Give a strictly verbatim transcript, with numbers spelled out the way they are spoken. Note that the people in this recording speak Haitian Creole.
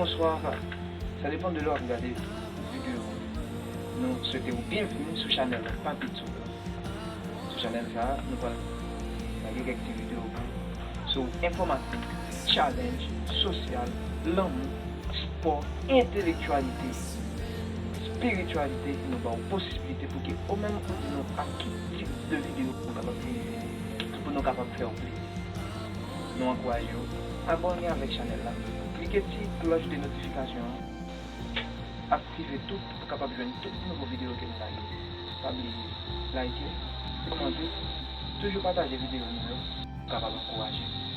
Bonswa, sa depann de lè w ap gade videyo. Nou swete w byenvini sou chanèl Papi Tube. Sou chanèl sa a, nou pral lage kèk ti videyo pou sou enfòmatik, challenge, sosyal, lanmou, spò, entelektyalite, espirityalite, e nou ba w posibilite pou ke ou menm ou di nou a ki tip de videyo pou nou kapab vini pou nou kapab fè w plezi. Nou ankouraje w abòne avèk chanèl la, klike ti klòch de notifikasyon an, aktive tout pou kapab jwenn tout nouvo videyo ke nou lage. Pa bliye like, kòmante, toujou pataje videyo nou yo pou kapab ankouraje nou.